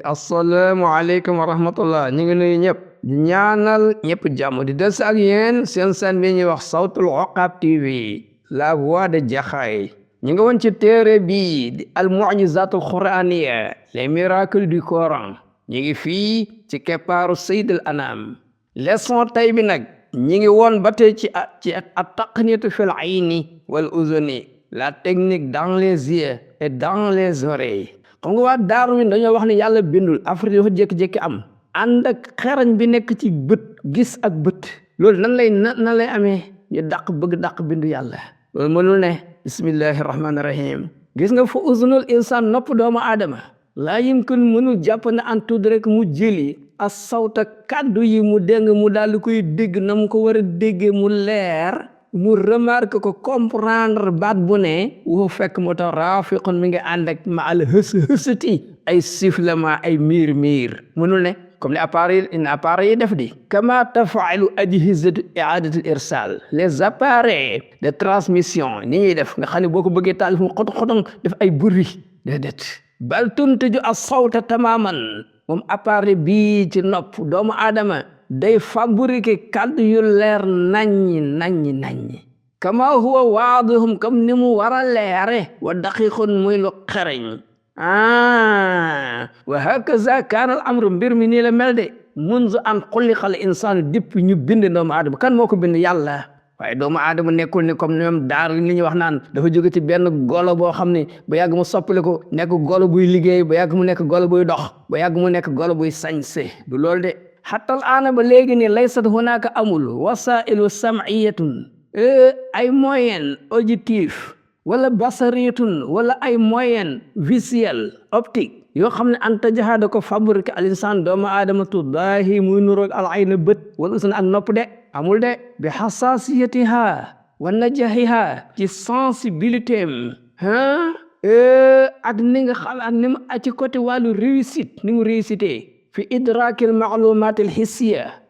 asalaamaaleykum wa rahmatullah ñu ngi nuyu ñëpp di ñaanal ñëpp jàmm di des ak yéen seen bi ñuy wax Sawtul Uqab TV la voix de Jaxaay ñu ngi woon ci téere bi di al mu'jizatul qur'aniyya les miracles du Coran ñu ngi fii ci keppaaru Sayyidul Anam leçon tey bi nag ñu ngi woon ba tey ci at-taqniyatu fil ayni wal uzuni, la technique dans les yeux et dans les oreilles. xam nga waa Darwin dañoo wax ne yàlla bindul Afrique dafa jékki-jékki am ànd ak xerañ bi nekk ci bët gis ak bët loolu nan lay amee ñu bëgg dàq bindu yàlla loolu mënul ne. bismillahi rahmaani rahim gis nga fa uzunul insaan nopp doomu aadama laa yumkin mënul jàpp na an tudd rek mu jëli as sawta kaddu yi mu dégg mu daal di koy dégg na mu ko war a déggee mu leer mu remarque ko comprendre baat bu ne woo fekk moo tax rafiqun mi ngi ànd ak ma al hësati ay sifflement ay miir mënul ne comme les appareils yi def di kama tafaalu ajhizatu i'adatul irsal les appareils de transmission ni ñuy def nga xam ne boo ko bëggee taal fu mu xotong def ay bruit déedéet bal tuntiju as sawta tamaman moom appareil bii ci nopp doomu aadama day fabriquer kàddu yu leer naññi kama huwa waadihum comme ni mu war a leere wa daqiqun muy lu xereñ wa hakaza kaana al amru mbir mi nii la mel de munzu an xuliqa al insaanu dipp ñu bind doomu aadama kan moo ko bind yàlla waaye doomu aadama nekkul ni comme ñoom Darwin li ñuy wax naan dafa jóge ci benn golo boo xam ne ba yàgg mu soppali ko nekk golo buy liggéey ba yàgg mu nekk golo buy dox ba yàgg mu nekk golo buy sañse du loolu de xatal aana ba léegi ni laysat hunaka amul wasailu sam'iyatun ay moyen auditif wala basariyatun wala ay moyen visuel optique yoo xam ne anta jahaada ko fabrique al insan doomu aadama tudaahi muy nuroog al ayna bët wala usun ak nopp de amul de bi xasaasiyatiha wa najahiha ci sensibilité am ak ni nga xam ak ni mu ci côté wàllu réussite ni mu réussité fi idrakil maalumatil hissiya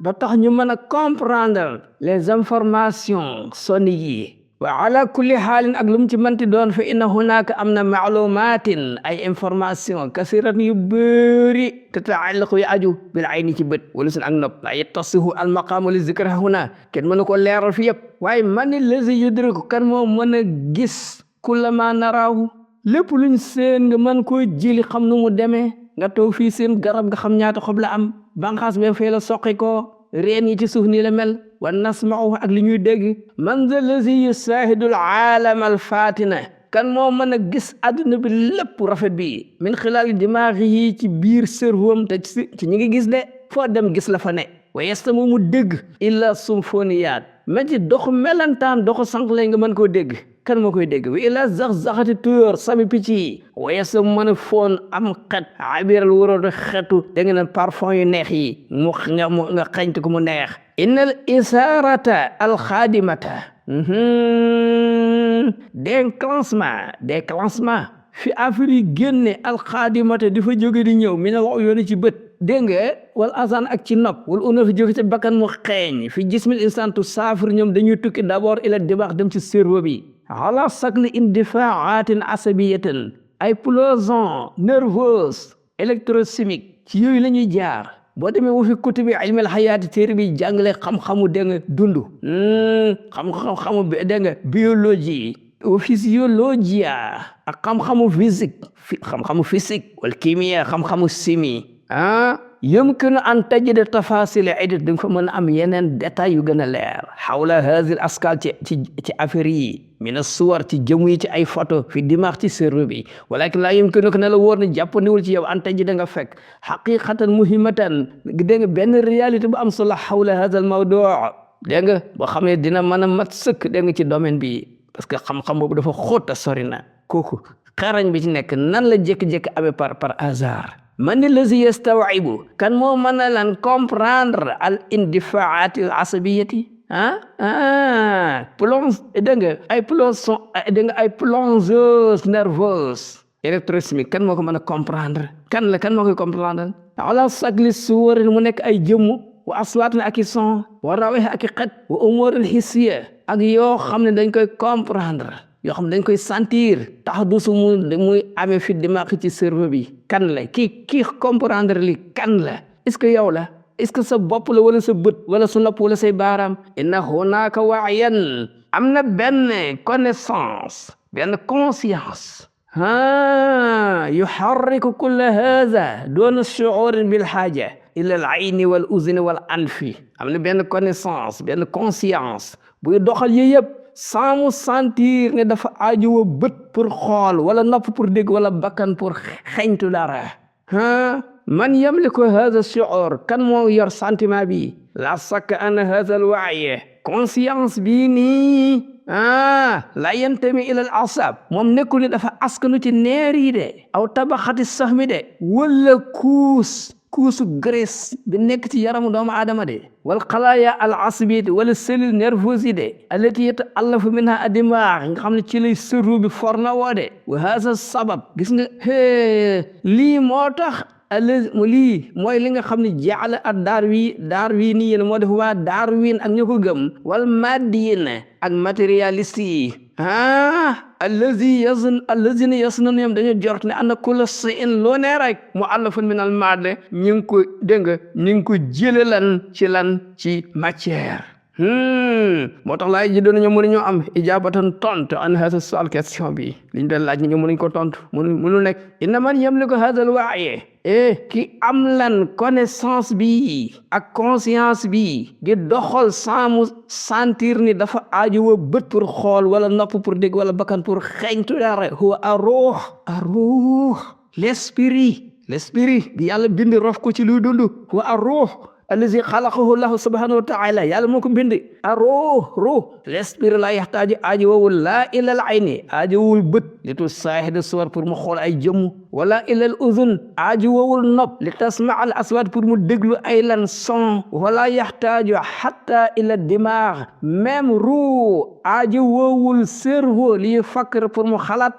ba tax ñu mën a comprendre les informations soniques yi wa ala kulli xaalin ak lu mu ci mënti doon fa inna hunaka am na maalumatin ay information kasirat yu bëri tataallaqu yu aju bil ayni ci bët wala sun ak nopp la yattasihu al maqaamu li zikra huna kenn mënu ko leeral fi yëpp waaye man lazi yudriku kan moo mën a gis kullama naraahu lépp luñ seen nga mën koo jëli xam nu mu demee nga toog fii seen garab nga xam ñaata xob la am banqaas ba fee la soqi ko reen yi ci suuf nii la mel wa nasma'u ak li ñuy dégg man za lazi yusahidul aalam al fatina kan moo mën a gis adduna bi lépp rafet bi min xilaal dimaaxi yi ci biir cerveau te ci ñi ngi gis de foo dem gis la fa ne wa yastamu mu dégg illa symphoniyaat ma ci doxu melantaan doxu sànq lay nga mën koo dégg kan moo koy dégg wa illa zax-zaxati tuyóor sami picc yi waaye sa mën a foon am xet abiral wórodo xetu da nga neen parfum yu neex yi nga xañte ko mu neex innal isarata alxaadimata déclenchement fi affaire yi génne alxaadimata di fa jóge di ñëw mi ne wax yoonu ci bët dégg nga wal azan ak ci nopp wala una fa jóge ci bakkan mu xeeñ fi jismil insaan tu saafir ñoom dañuy tukki d'abord ila dimaax dem ci cerveau bi ala sakli indifaatin asabiyatin ay explosion nerveuse électrochimique ci yooyu la ñuy jaar boo demee wu fi kutubi ilmil hayaati téere bi jàngale xam-xamu dégg nga dund xam-xamu dégg nga biologie physiologie ak xam-xamu physique wala kimia xam-xamu chimie yumkinu an tajida tafasil iddat da nga fa mën a am yeneen détails yu gën a leer xawla haazil askal ci affaire yi mina suwar ci jëmu yi ci ay photo fi dimaax ci cerveau bi walakin laa yumkinu ko ne la wóor ne jàppandiwul ci yow an tajida nga fekk xaqiqatan muhimmatan dégg nga benn réalité bu am solo xawla haazal mawdu dégg nga boo xam ne dina mën a mat sëkk dégg nga ci domaine bi parce que xam-xam boobu dafa xóot a sori na kooku xarañ bi ci nekk nan la jékki-jékki amee par hasard man lazi yastawibu kan moo mën a lan comprendre al indifaati al asabiyati ay plongeuse nerveuse électrochimique kan moo ko mën a comprendre kan moo koy comprendre ala sagli suwar mu nekk ay jëmmu wa aswaatin ak i son wa rawih ak i xet wa umurin hissiya ak yoo xam ne dañ koy comprendre yoo xam dañ koy sentir tax du su muy amee fi dimaaq ci cerveau bi kan la kii comprendre li kan la est-ce que yow la est-ce que sa bopp la wala sa bët wala sa nopp wala say baaraam inna hunaka wa'yan am na benn connaissance benn conscience yuharriku kulla hadha duna shu'urin bil haja ila al ayni wal uzni wal anfi am na benn connaissance benn conscience buy doxal yi yëpp sans mu sentir ne dafa aajuwa bët pour xool wala nopp pour dégg wala bakkan pour xeñtu dara man yamliku hadha shu'ur kan moo yor sentiment bi la sakka anna hadha al wa'i conscience bii nii la yantami ila al asab moom nekkul ni dafa askanu ci neer yi de aw tabaxati sahmi de wala kuusu graisse bi nekk ci yaramu doomu aadama de wal xalaaya al asbiyati wala cellule nerveuse yi de allati yata'allafu minha ad-dimagh nga xam ne ci lay cerveau bi forna woo de wa hadha sabab gis nga lii moo tax lii mooy li nga xam ne jaala ak Darwin yi moo def waa Darwin ak ñu ko gëm wal maddiyin ak matérialiste yi allazina yaznun ñoom dañu jort ne anna kulla shay'in loo ne rek mu'allafun min al maade ñu ngi ko dégg nga ñu ngi ko jële ci matière moo tax laay ji doon ñoo mënuñoo am ijabatan tontu an hada su'al question bi liñ doon laaj ñu mënuñ ko tontu mënu nekk inna man yamliku hada al wa'i ki am lan connaissance bi ak conscience bi di doxal sans mu sentir ni dafa aajuwa bët pour xool wala nopp pour dégg wala bakkan pour xeeñtu dara huwa ar-ruh l'esprit bi yàlla bind rof ko ci luy dund huwa ar-ruh allazi xalaqahu llahu subhanahu wa ta'ala yàlla moo ko bind ruh l'esprit la yaxtaaju aajowul laa ilal ayni aajowul bët li tu saahida suwar pour mu xool ay jëmm wala ilal uzun aajowul nopp li tasma al aswaat pour mu déglu ay lan son wala yaxtaaju hatta ila dimaag même ruh aajowul cerveau li fakkar pour mu xalaat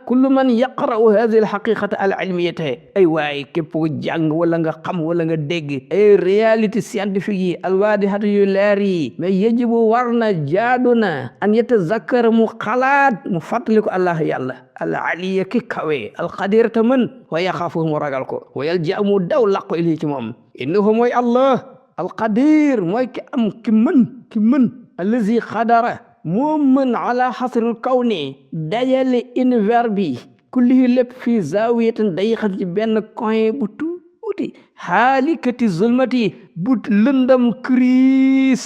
kullu man yaqra'u hadhihi al haqiqata al ilmiyata ay waay képp ku jàng wala nga xam wala nga dégg ay réalité scientifique yi alwaadihatu yu leer yi mais yajibu war na jaadu na an yatazakkar mu xalaat mu fàttaliku allah yàlla al aliya ki kawe al qadir ta mën wa yaxaafu mu ragal ko wa yalja mu daw laqu ilay ci moom innahu mooy allah al qadir mooy ki am ki mën allazi xadara moo mën ala xasril kawni dajale univers bi kulli lépp fii zawiyatin dayiqat ci benn coin bu tuuti xaalikati zulmati bu lëndam kriis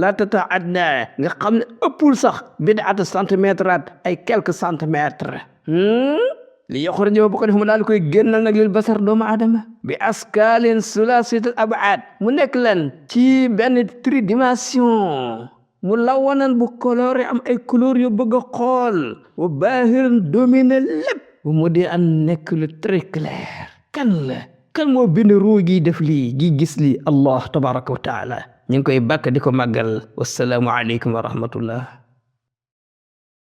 la tataadda nga xam ne ëppul sax bid'at centimètres ay quelques centimètres li yoxor bu ko def mu daal koy génnal nag lil basar doomu aadama bi askalin sulasitul ab'ad mu nekk lan ci benn tridimension mu lawanan bu coloré am ay couleur yu bëgg a xool wa baahiran dominer lépp bu mu dee an nekk lu très clair kan moo bind ruu gi def lii gi gis lii allah tabaraka wa taala ñu ngi koy bàkk di ko màggal wassalaamu aleykum wa rahmatullah